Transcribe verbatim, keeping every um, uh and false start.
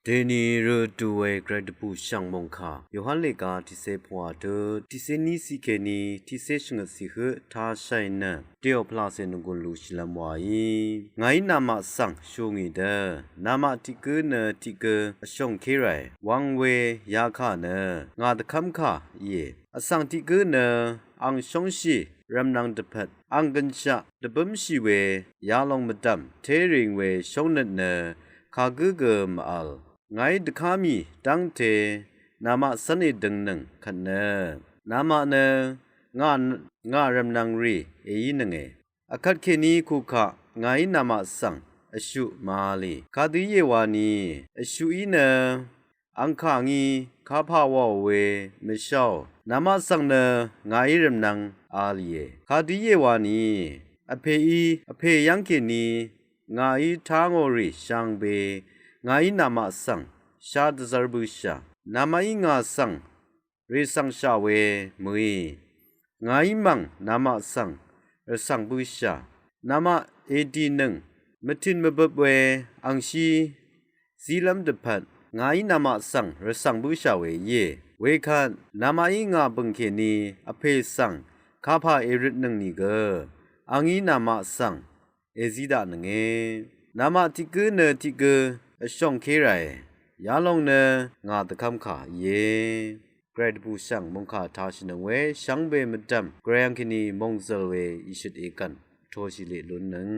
Dèní rø dvwè Gvray dvbù shv̀ng mòngkà Yohan lèga tiqsè pvngwà tø tiqsè ní siq kèní tiqsè shvngøt siq høq tashàì nø dèò pvlacè nvgùn luqshìlv́m wàí ngàí namaq svng shú ngì dø namaq tiq gǿ nø tiq gǿ vshòngké ràì wvng we yakà nø ngà dvkv́mkà íe. Vsvng tiq gǿ nø ang shóngshì rvmnvng dvpvt ang gønshaq dvbǿmshì we yalòng mvdv̀m té rìng we shóngnøt nø kagǿ gø mvvl ngàí dvká mì dv́ngte namaq cv́n èdøngnøng kvt nø namaq nø ngà ngà rvmnvng rì èínønge. Vkvt kèní kukaq ngàí namaq svng vshuq màvlì kadø íe wani vshuqí nø angkà ngí kapà wàò we mvsháò namaq svng nø ngàí rvmnvng vlìe. Kadø íe wani vpèí vpè yv́ng kèní ngàí tángò rì shvngbe ngàí namaq svng shá dvzv́r bǿshà namaqí ngà svng rèsv̀ngshà we mø̀í ngàí mv̀ng namaq svng rvsv̀ng bǿshà namaq èdìnøng mvtìn mvbøp we angshí zílv́m dvpvt ngàí namaq svng rvsv̀ng bǿshà we íe. Wekvt namaqí ngà bø̀ng kèní vpè svng kapà èrøtnøng nìgø angí namaq svng èzí daqnønge. Namaq tiq gǿ nø tiq gǿ vshòngké ràì yalòng nø ngà dvkv́mkà íe. Gvray dvbù shv̀ng mòngkà tashìnøng we shvngbe mvdv̀m Gvray ang kèní mòngzø̀l we ìshøt ègv̀n vtoshìlè lunnøng